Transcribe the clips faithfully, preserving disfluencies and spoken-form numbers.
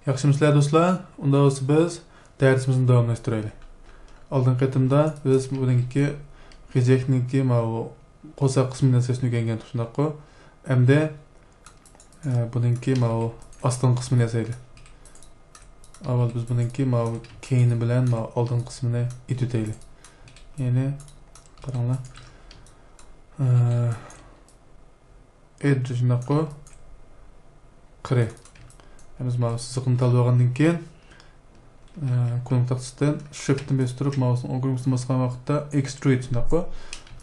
ياخشىمۇسىلەر دوستلار؟ ئۇنداق بولسا بىز دەرسىمىزنى داۋاملاشتۇرايلى. ئالدىنقى قېتىمدا بىز بۇنىڭكى غىجەكنىڭكى ماۋۇ قورساق قىسمىنى ياساشنى ئۆگەنگەن، شۇنداققۇ؟ ئەمدى، ئە، بۇنىڭكى ماۋۇ ئاستىنقى قىسمىنى ياسايلى. ئاۋۋال بىز بۇنىڭكى ماۋۇ كەينى بىلەن ماۋۇ ئالدىنقى قىسمىنى ئېتىۋېتەيلى. يەنى، قاراڭلار. ئە، ئېدىر شۇنداققۇ؟ قىرى. بىز ماۋۇ سىزىقنى تاللىۋالغاندىن كېيىن، ئە، كۇنۇپكا تاختىسىدىن شىفتنى بېسىپ تۇرۇپ، ماۋۇسنىڭ ئوڭ كۇنۇپكىسىنى باسقان ۋاقىتتا ئېكسترۇد شۇنداققۇ؟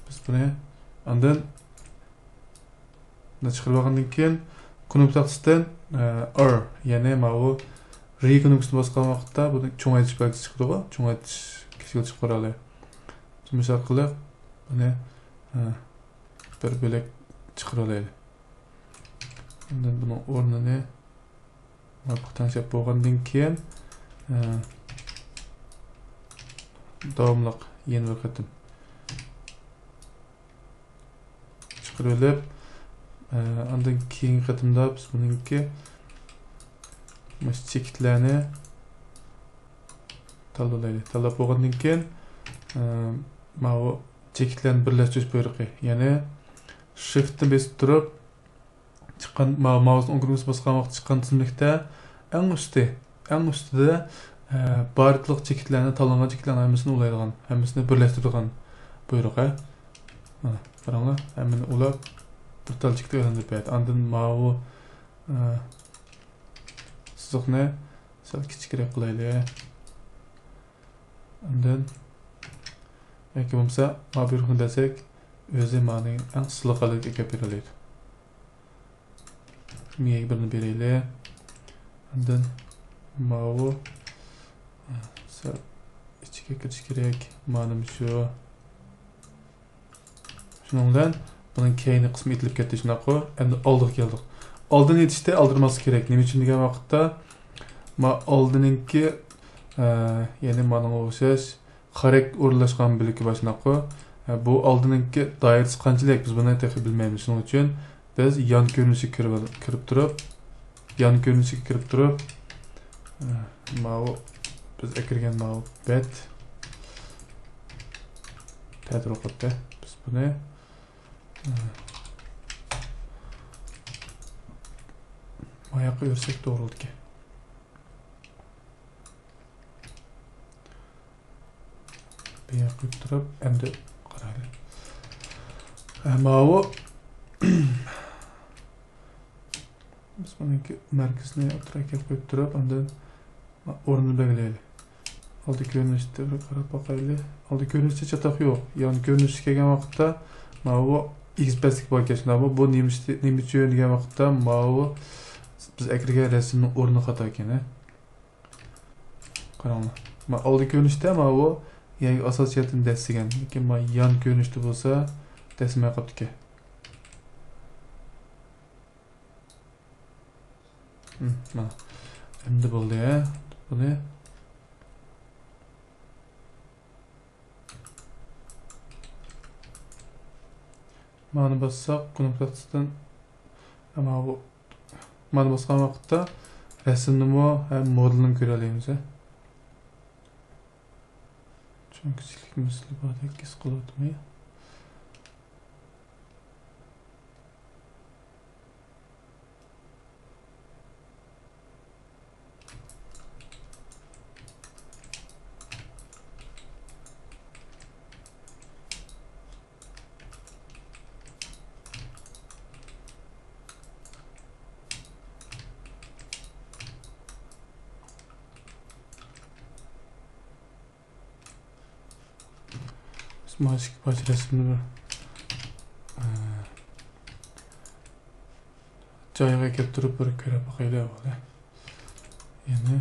بىز بۇنى ئاندىن بۇنى چىقىرىۋالغاندىن كېيىن، كۇنۇپكا تاختىسىدىن، ئە، ئار، يەنى ماۋۇ رى كۇنۇپكىسىنى باسقان ۋاقىتتا بۇنى چوڭايتىش بەلگىسى چىقىدىغۇ؟ چوڭايتىش كېسىكى چىقىرىۋالايلى. مۇشۇ ئارقىلىق بۇنى، ئە، بىر بۆلەك چىقىرىۋالايلى. ئاندىن بۇنىڭ ئورنىنى مۇۋاپىق تەڭشەپ بولغاندىن كېيىن، ئە، داۋاملىق يەنە بىر قېتىم چىقىرىۋېلىپ، ئە، ئاندىن كېيىنكى قېتىمدا بىز بۇنىڭكى مۇشۇ چېكىتلەرنى تاللايلى. تاللاپ بولغاندىن كېيىن، ئە، ماۋۇ چېكىتلەرنى بىرلەشتۈرۈش بۇيرۇقى، يەنى شىفتنى بېسىپ تۇرۇپ، چىققان، ما-، ماۋۇسنىڭ ئوڭ كۇنۇپكىسىنى باسقان ۋاقىتتا چىققان تىزىملىكتە ئەڭ ئۈستى، ئەڭ ئۈستىدە، ئە، بارلىق چېكىتلەرنى، تاللانغان چېكىتلەرنىڭ ھەممىسىنى ئۇلايدىغان، ھەممىسىنى بىرلەشتۈرىدىغان بۇيرۇق، ھە. مانا، قاراڭلار، ھەممىنى ئۇلاپ، بىر تال چېكىتكە ئايلاندۇرۇپ بەردى. ئاندىن ماۋۇ، ئە، سىزىقنى سەل كىچىكرەك قىلايلى. ئاندىن ياكى بولمىسا، ما بۇيرۇقنى بەرسەك، ئۆزى مانى ئەڭ سىلىق ھالەتكە ئەكەپ بېرەلەيدۇ. مىيەگە بىرنى بېرەيلى. ئاندىن ماۋۇ سەل ئىچىگە كىرىشى كېرەك. مانىمۇ شۇ. شۇنىڭ بىلەن بۇنىڭ كەينى قىسمى ئېتىلىپ كەتتى، شۇنداققۇ؟ ئەمدى ئالدىغا كەلدۇق. ئالدىنى ئېتىشتە ئالدىرىماسلىق كېرەك. نېمە ئۈچۈن دېگەن ۋاقىتتا، ما ئالدىنىڭكى، ئە، يەنى مانىڭغا ئوخشاش خارەك ئورۇنلاشقان بۆلىكى بار، شۇنداققۇ؟ ئە، بۇ ئالدىنىڭكى دائىرىسى قانچىلىك، بىز بۇنى تېخى بىلمەيمىز. شۇنىڭ ئۈچۈن بىز يان كۆرۈنۈشىگە كىرىپ، كىرىپ تۇرۇپ، يان كۆرۈنۈشىگە كىرىپ تۇرۇپ، ئە، ماۋۇ بىز ئەكىرگەن ماۋۇ بەت تەتۈر قىلىپتۇ. بىز بۇنى، ئە، ماياققا يۈرسەك توغرىلىدىكەن. بۇ يەرگە قويۇپ تۇرۇپ، ئەمدى قارايلى. ئە، ماۋۇ. بىز بۇنىڭكى مەركىزىنى ئوتتۇرىغا ئەكەپ قويۇپ تۇرۇپ، ئاندىن ئورنىنى بەلگىلەيلى. ئالدى كۆرۈنۈشتە بىر قاراپ باقايلى. ئالدى كۆرۈنۈشتە چاتاق يوق. يان كۆرۈنۈشكە كەلگەن ۋاقىتتا ماۋۇ ئېگىز پەسلىك باركەن. شۇنداقمۇ؟ بۇ نېمە ئۈچۈن، نېمە ئۈچۈن دېگەن ۋاقىتتا ماۋۇ بىز ئەكىرگەن رەسىمنىڭ ئورنى خاتا ئىكەن، ھە؟ قاراڭلار. ما ئالدى كۆرۈنۈشتە ماۋۇ يەرگە ئاساسىي جەھەتتىن دەسسىگەن. لېكىن ما يان كۆرۈنۈشتە بولسا دەسسىمەي قاپتىكەن. ھىم، مانا. ئەمدى بولدى، ھە؟ بۇنى مانا باسساق، كۇنۇپكا تاختىسىدىن، ئەمما بۇ، مانا باسقان ۋاقىتتا رەسىمنىمۇ ھەم مودېلنىمۇ كۆرەلەيمىز، ھە. چوڭ كىچىكلىك مەسىلە باردەك ھېس قىلىۋاتىمەن. بىز مانا ئىككى پارچە رەسىمنى بىر، ئە، جايىغا كەلتۈرۈپ بىر كۆرۈپ باقايلى ئەۋۋەل. يەنە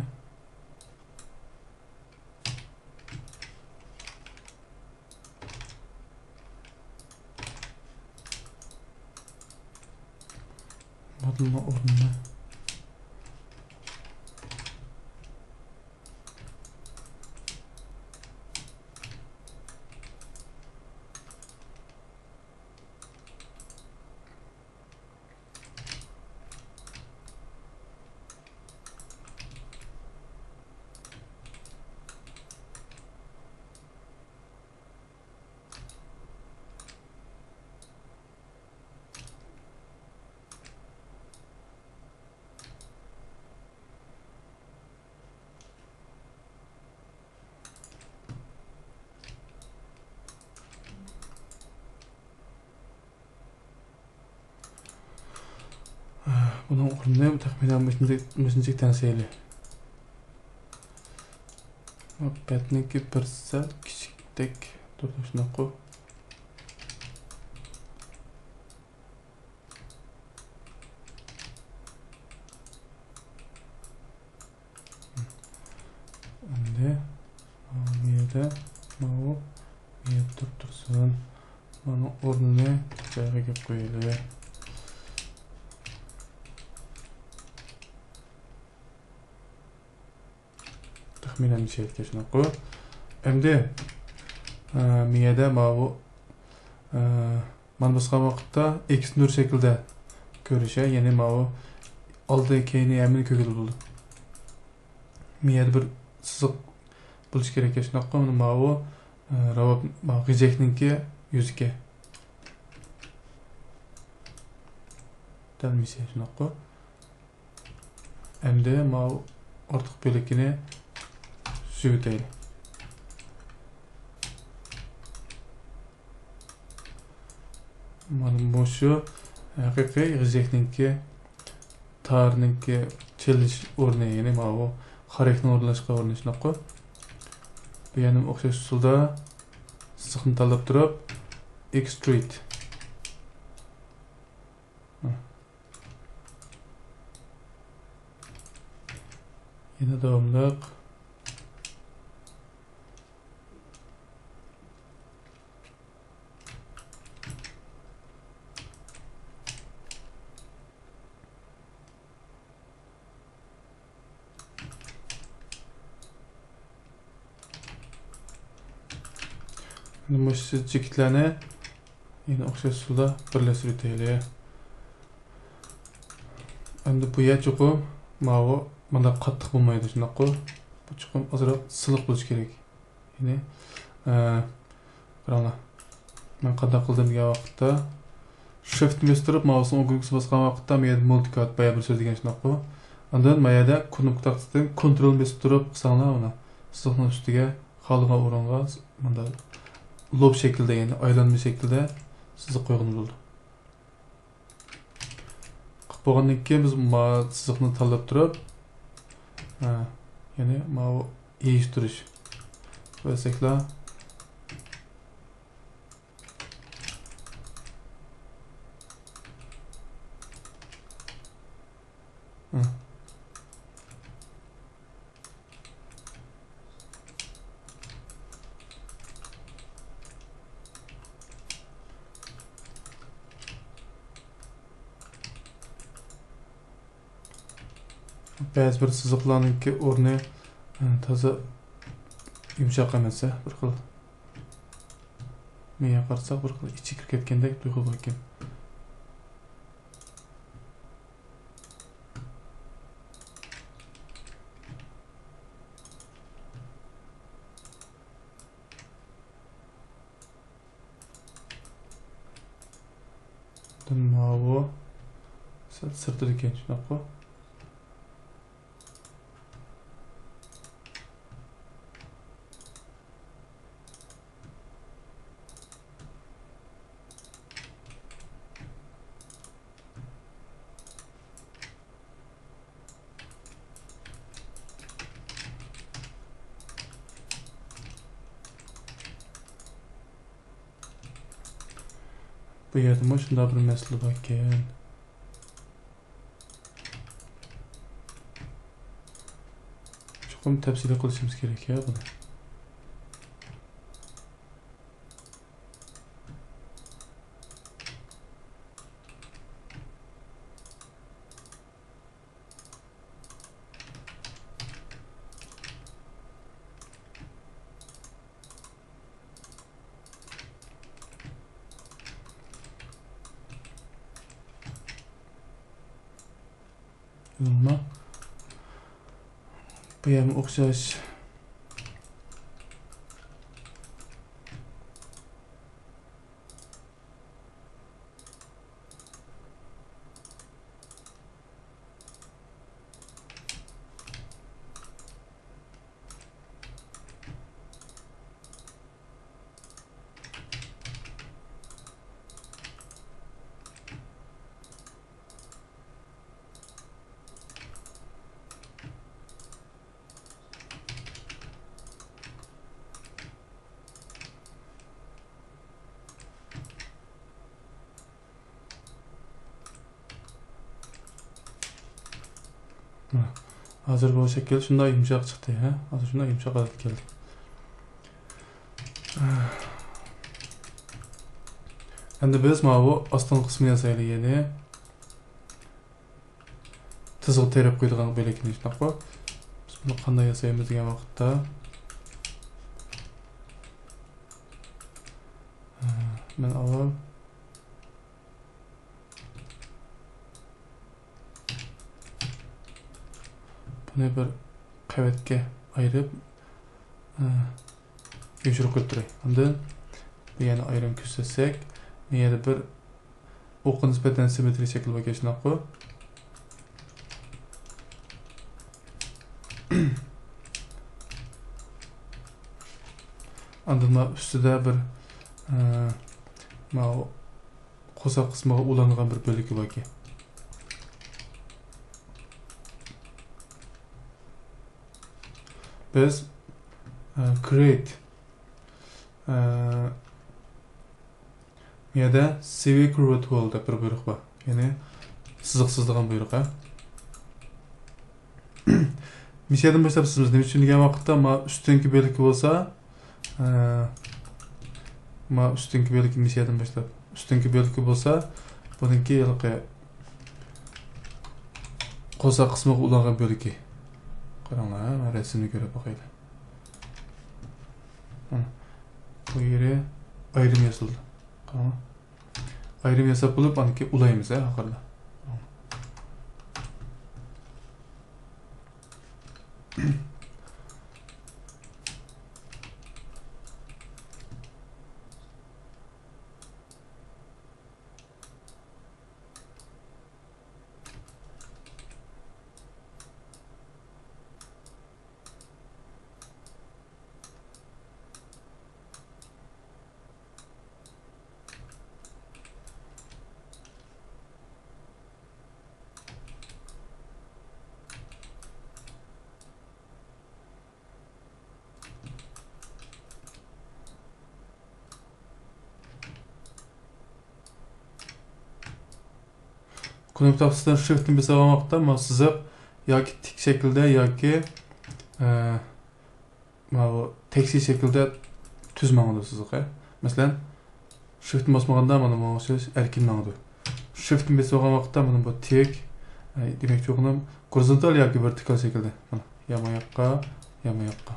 مودېلنىڭ ئورنىنى. بۇنىڭ ئورنىنى تەخمىنەن مۇشۇنچە، مۇشۇنچە تەڭشەيلى. بەتنىڭكى بىر سەل كىچىكتەك تۇرىدۇ، شۇنداققۇ؟ ئەمدى ماۋۇ يەردە، ماۋۇ يەردە تۇرۇپ تۇرسۇن. مانا ئورنىنى جايىغا كەپ قويايلى. تەخمىنەن مۇشۇ يەرگە شۇنداققۇ. ئەمدى، ئە، مېيەدە ماۋۇ، ئە، مانا باسقان ۋاقىتتا ئېكس نۇر شەكلىدە كۆرۈشە، يەنى ماۋۇ ئالدى كەينى ھەممىنى كۆرگىلى بولىدۇ. مېيەدە بىر سىزىق بولۇشى كېرەك، شۇنداققۇ. مانا ماۋۇ، ئە، راۋاب، ماۋۇ غىجەكنىڭكى يۈزىكى. دەل مىسى شۇنداققۇ. ئەمدى ماۋۇ ئارتۇق بۆلىكىنى سۈزۈۋېتەيلى. مانا مۇشۇ ھەقىقىي غىزەكنىڭكى، تارنىڭكى چېلىش ئورنى، يەنى ماۋۇ خارەكنىڭ ئورۇنلاشقان ئورنى شۇنداققۇ. بۇ يەنە ئوخشاش ئۇسۇلدا سىزىقنى تاللاپ تۇرۇپ، ئېكسترۇد. يەنە داۋاملىق. مۇشۇ چېكىتلەرنى يەنە ئوخشاش ئۇسۇلدا بىرلەشتۈرۈۋېتەيلى. ئەمدى بۇ يەر چوقۇم ماۋۇ مۇنداق قاتتىق بولمايدۇ، شۇنداققۇ؟ بۇ چوقۇم ئازراق سىلىق بولۇشى كېرەك. يەنى، ئە، قاراڭلار. مەن قانداق قىلدىم دېگەن ۋاقىتتا، شىفت بېسىپ تۇرۇپ، ماۋۇسنىڭ ئوڭ كۇنۇپكىسىنى باسقان ۋاقىتتا، مەيەردە مۇلتىكاد بايا بىر سۆزلىگەن شۇنداققۇ. ئاندىن مەيەردە كۇنۇپكا تاختىسىدىن كونترول بېسىپ تۇرۇپ قىلساڭلار ئۇنى سىزىقنىڭ ئۈستىگە خالىغان ئورۇنغا مۇنداق لوپ شەكلىدە، يەنى ئايلانما شەكلىدە سىزىق قويغىلى بولىدۇ. قىلىپ بولغاندىن كېيىن بىز ما سىزىقنى تاللاپ تۇرۇپ، ھە، يەنى ماۋۇ يېيىشتۈرۈش قويساقلا. ھە. بەزى بىر سىزىقلارنىڭكى ئورنى، ئە، تازا يۇمشاق ئەمەس، بىر خىل. مېيىگە قارىساق، بىر خىل ئىچى كىرىپ كەتكەندەك تۇيغۇ باركەن. ماۋۇ سەل سىرتىدىكەن، شۇنداققۇ؟ بۇ يەردىمۇ شۇنداق بىر مەسىلە باركەن. چوقۇم تەپسىلىي قىلىشىمىز كېرەك يا بۇنى. بۇ يەرمۇ ئوخشاش. ھازىر بۇ شەكىل شۇنداق يۇمشاق چىقتى، ھە؟ ھازىر شۇنداق يۇمشاق ھالەتكە كەلدى. ئەمدى بىز ماۋۇ ئاستىنقى قىسمىنى ياسايلى، يەنى تىزغا تىرەپ قويىدىغان بۆلەكنى، شۇنداققۇ؟ بىز بۇنى قانداق ياسايمىز دېگەن ۋاقىتتا، مەن ئاۋۋال بۇنى بىر قەۋەتكە ئايرىپ، ئە، يوشۇرۇپ قويۇپ تۇراي. ئاندىن بۇ يەرنى ئايرىم كۆرسەتسەك، بۇ يەردە بىر ئوققا نىسبەتەن سىممېترىيە شەكلى باركەن، شۇنداققۇ؟ ئاندىن مانا ئۈستىدە بىر، ئە، ماۋۇ قورساق قىسمىغا ئۇلانغان بىر بۆلىكى باركەن. بىز، ئە، create، ئە، بۇ يەردە CV curve tool دەپ بىر بۇيرۇق بار. يەنى سىزىق سىزىدىغان بۇيرۇق، ھە. مىسىيەدىن باشلاپ سىزىمىز. نېمە ئۈچۈن دېگەن ۋاقىتتا، ما ئۈستۈنكى بۆلىكى بولسا، ئە، ما ئۈستۈنكى بۆلىكى مىسىيەدىن باشلاپ. ئۈستۈنكى بۆلىكى بولسا، بۇنىڭكى ھېلىقى قورساق قىسمىغا ئۇلانغان بۆلىكى. قاراڭلار، ھە، مەن رەسىمنى كۆرۈپ باقايلى. ھە. بۇ يېرى ئايرىم ياسىلىدۇ. قاراڭلار. ئايرىم ياساپ بولۇپ، ئانىكى ئۇلايمىز، ھە، ئاخىرىدا. كۇنۇپكا تاختىسىدىن شىفتنى بېسىۋالغان ۋاقىتتا، مانا سىزىق ياكى تىك شەكىلدە ياكى، ئە، ماۋۇ تەكشى شەكىلدە تۈز ماڭىدۇ سىزىق، ھە. مەسىلەن، شىفتنى باسمىغاندا مانا ماڭا ئوخشاش ئەركىن ماڭىدۇ. شىفتنى بېسىۋالغان ۋاقىتتا مانا بۇ تىك، ئە، دېمەكچى بولغىنىم گورىزونتال ياكى ۋېرتىكال شەكىلدە. مانا يامان ياققا، يامان ياققا.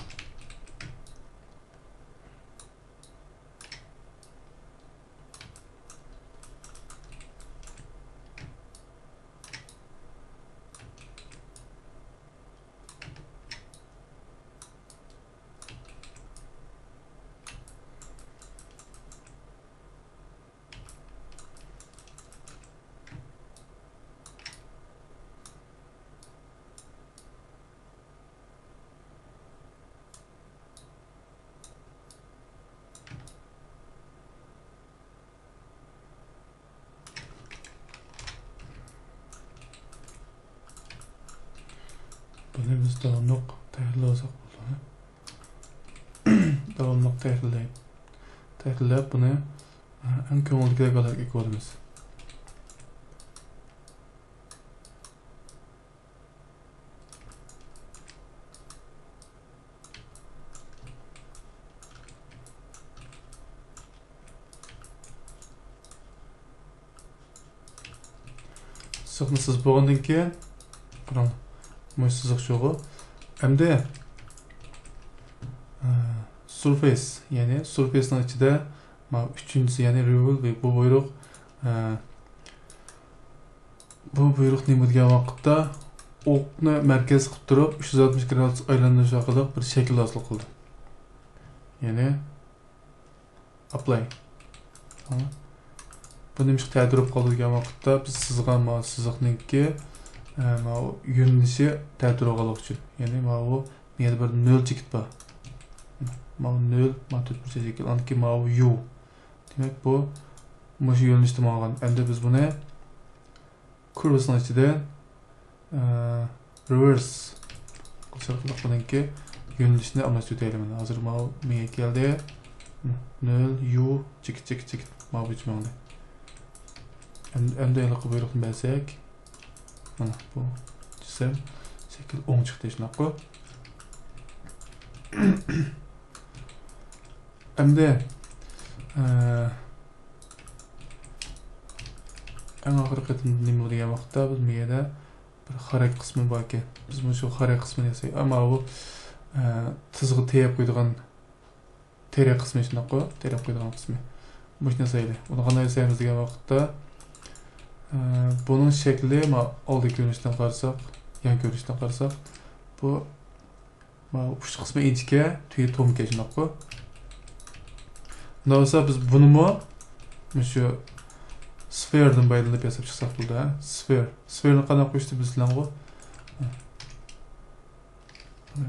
بۇنى بىز داۋاملىق تەھرىرلىۋالساق بولىدۇ. داۋاملىق تەھرىرلەي-، تەھرىرلەپ بۇنى، ئە، ئەڭ كۆڭۈلدىكىدەك ھالەتكە كۆرىمىز. سىزىقنى سىزىپ بولغاندىن كېيىن، قاراڭ، مۇشۇ سىزىق شۇغۇ. ئەمدى، ئە، سۇرفېس، يەنى سۇرفېسنىڭ ئىچىدە ماۋۇ ئۈچىنچىسى، يەنى رىۋول بۇ بۇيرۇق، ئە، بۇ بۇيرۇق نېمە دېگەن ۋاقىتتا، ئوقنى مەركەز قىلىپ تۇرۇپ، ئۈچ يۈز ئاتمىش گرادۇس ئايلاندۇرۇش ئارقىلىق بىر شەكىل ھاسىل قىلىدۇ. يەنى، ئاپلاي. بۇ نېمىشقا تەتۈرۈپ قالدى دېگەن ۋاقىتتا، بىز سىزغان ماۋۇ سىزىقنىڭكى، ئە، ماۋۇ يۆنىلىشى تەتۈرۈپ قالغان ئۈچۈن. يەنى ماۋۇ يەنە بىر نۆل چېكىت بار. ماۋۇ نۆل، ماۋۇ تۆت بۇرجەك شەكىل، ئاندىن كېيىن ماۋۇ يۇ. دېمەك، بۇ مۇشۇ يۆنىلىشتە ماڭغان. ئەمدى بىز بۇنى كۇرۋىسىنىڭ ئىچىدە، ئە، رېۋېرس قىلىش ئارقىلىق بۇنىڭكى يۆنىلىشىنى ئالماشتۇرۇۋېتەيلى. مانا ھازىر ماۋۇ مېڭە كەلدى. نۆل، يۇ، چېكىت، چېكىت، چېكىت. ماۋۇ بويىچە ماڭدى. ئەم-، ئەمدى ھېلىقى بۇيرۇقنى بەرسەك. مانا بۇ جىسىم شەكىل ئوڭ چىقتى، شۇنداققۇ؟ ئەمدى، ئە، ئەڭ ئاخىرقى قېتىم نېمە دېگەن ۋاقىتتا بىز بۇ يەردە بىر خارەك قىسمى باركەن. بىز مۇشۇ خارەك قىسمىنى ياسايلى. ئەمما بۇ، ئە، تىزغا تېيىپ قويىدىغان تېرە قىسمى، شۇنداققۇ؟ تېرە قويىدىغان قىسمى. مۇشۇنى ياسايلى. بۇنى قانداق ياسايمىز دېگەن ۋاقىتتا، ئە، بۇنىڭ شەكلى، ما، ئالدى كۆرۈنۈشتىن قارىساق، يان كۆرۈنۈشتىن قارىساق، بۇ، ما، ئۇچ قىسمى ئىنچىكە، تۈۋى تومكە، شۇنداققۇ؟ ئۇنداق بولسا بىز بۇنىمۇ مۇشۇ سفېردىن پايدىلىنىپ ياساپ چىقساق بولىدۇ، ھە؟ سفېر. سفېرنى قانداق قويۇشنى بىلىسىلەرغۇ؟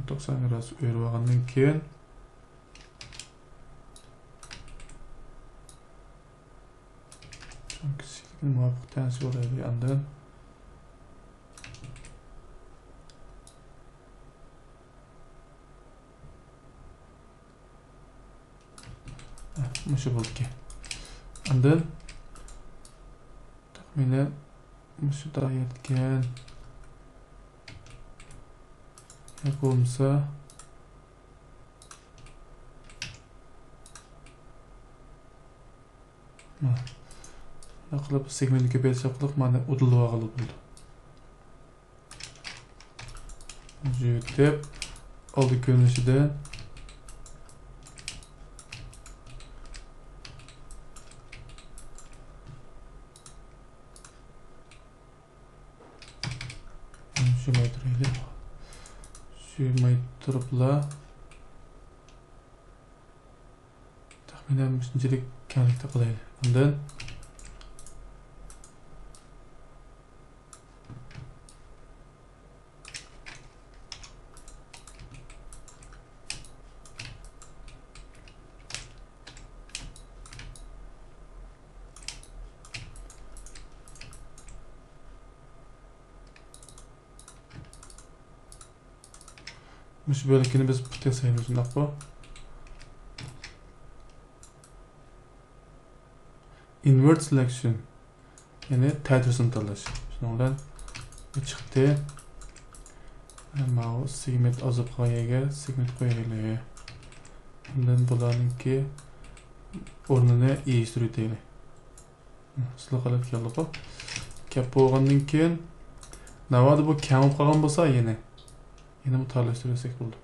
توقسان گرادۇس ئۆرۈۋالغاندىن كېيىن، چوڭ كىچىكلىكىنى مۇۋاپىق تەڭشىۋالايلى ئاندىن. مۇشۇ بولدىكەن. ئاندىن تەخمىنەن مۇشۇ دائىرىدىكەن. يا بولمىسا، مانا. شۇنداق قىلىپ سېگمېنتنى كۆپەيتىش ئارقىلىق مانا ئۇدۇللۇق ئالغىلى بولىدۇ. يۆتەپ ئالدى كۆرۈنۈشىدە شۇ مايتىرىلى. شۇ مايتىرىپلا. تەخمىنەن مۇشۇنچىلىك كەڭلىكتە قىلايلى. ئاندىن مۇشۇ بۆلىكىنى بىز پۇت ياسايمىز، شۇنداققۇ؟ Invert selection، يەنى تەتۈرسىنى تاللاش. شۇنىڭ بىلەن بۇ چىقتى. ماۋۇ سېگمېنت ئازاپ قالغان يەرگە سېگمېنت قويايلى. ئاندىن بۇلارنىڭكى ئورنىنى ئېگىشتۈرۈۋېتەيلى. سىلىق قىلىپ كەلدىغۇ. كەپ بولغاندىن كېيىن، ناۋادا بۇ كەڭ بولۇپ قالغان بولسا، يەنە، يەنە بۇ تارلاشتۇرۇۋەتسەك بولىدۇ.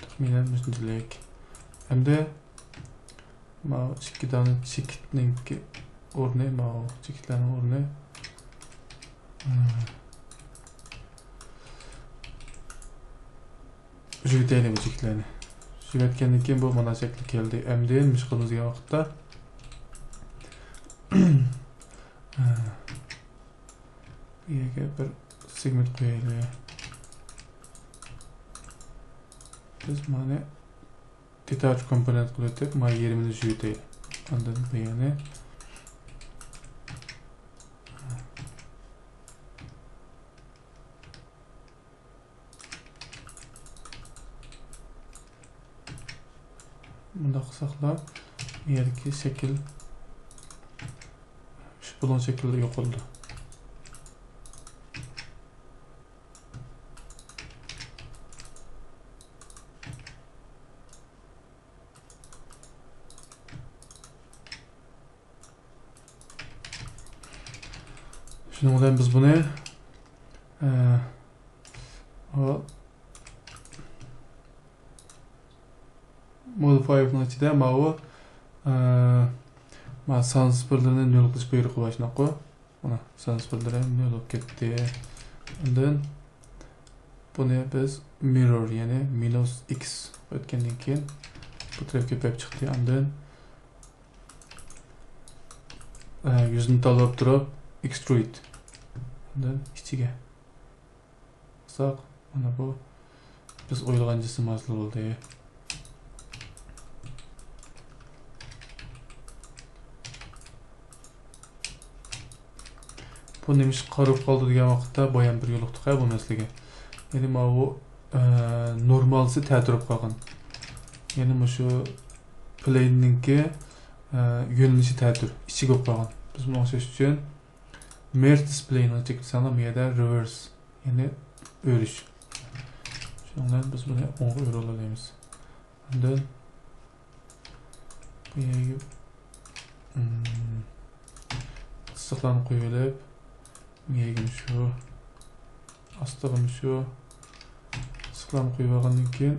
تەخمىنەن مۇشۇنچىلىك. ئەمدى ماۋۇ ئىككى دانە چېكىتنىڭكى ئورنى، ماۋۇ چېكىتلەرنىڭ ئورنى. ئۈزۈۋېتەيلى بۇ چېكىتلەرنى. ئۈزۈۋەتكەندىن كېيىن بۇ مانا شەكىلگە كەلدى. ئەمدى نېمە قىلىمىز دېگەن ۋاقىتتا، بۇ يەرگە بىر سېگمېنت قويايلى. بىز مانا دېتاچ كومپونېنت قىلىۋېتىپ، مانا يېرىمىنى ئۈزۈۋېتەيلى. ئاندىن بۇ يەرنى مۇنداق قىلساقلا، بۇ يەردىكى شەكىل، شۇ بۇلۇڭ شەكلى يوقىلىدۇ. شۇنىڭ بىلەن بىز بۇنى، ئە، مودىفايېرنىڭ ئىچىدە ماۋۇ، ئە، ما سان سىفىرلىرىنى نۆل قىلىش بۇيرۇقى بار، شۇنداققۇ؟ مانا سان سىفىرلىرى نۆل بولۇپ كەتتى. ئاندىن بۇنى بىز مىررور، يەنى مىنۇس ئىكس ئۆتكەندىن كېيىن بۇ تەرەپكە كۆپەيىپ چىقتى. ئاندىن ئە، يۈزنى تاللاپ تۇرۇپ، ئېكسترۇد. ئاندىن ئىچىگە قىلساق، مانا بۇ بىز ئويلىغان جىسىم ھاسىل بولدى. بۇ نېمىشقا قارىپ قالدى دېگەن ۋاقىتتا بايام بىر يولۇقتۇق ھە بۇ مەسىلىگە. يەنى ماۋۇ، ئە، نورمالسى تەتۈرۈپ قالغان. يەنى مۇشۇ پلېيننىڭكى، ئە، يۆنىلىشى تەتۈر، ئىچىگە بولۇپ قالغان. بىز بۇنى ئوڭشاش ئۈچۈن مېرج دىسپلېينى چەكلىسەڭلار، بۇ يەردە رېۋېرس، يەنى ئۆرۈش. شۇنىڭ بىلەن بىز بۇنى ئوڭغا ئۆرۈۋالالايمىز. ئاندىن بۇ يەرگە، ئىم، ئىسسىقلارنى قويۇۋېلىپ، يەرگىمۇ شۇ، ئاستىغىمۇ شۇ ئىسسىقلارنى قويۇۋالغاندىن كېيىن،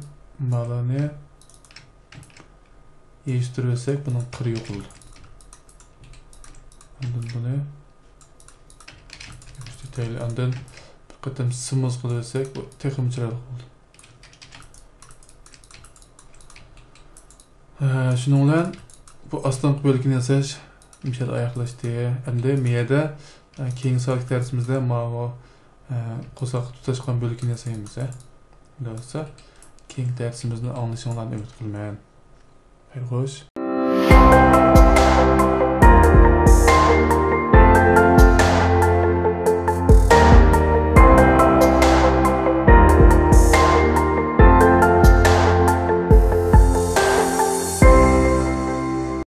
مالارنى يىغىشتۇرۇۋەتسەك، بۇنىڭ قىرى يوقىلىدۇ. ئاندىن بۇنى يىغىشتۇرۇۋېتەيلى. ئاندىن بىر قېتىم سىمىز قىلىۋەتسەك، بۇ تېخىمۇ چىرايلىق بولىدۇ. ھە، شۇنىڭ بىلەن بۇ ئاستىنقى بۆلىكىنى ياساش مۇشۇ يەردە ئاياغلاشتى. ئەمدى مۇ يەردە، ئە، كېيىنكى سائەتلىك دەرسىمىزدە ماۋۇ، ئە، قورساققا تۇتاشقان بۆلىكىنى ياسايمىز، ھە. ئۇنداق بولسا، كېيىنكى دەرسىمىزنى ئاڭلىشىڭلارنى ئۈمىد قىلىمەن. خەير خوش.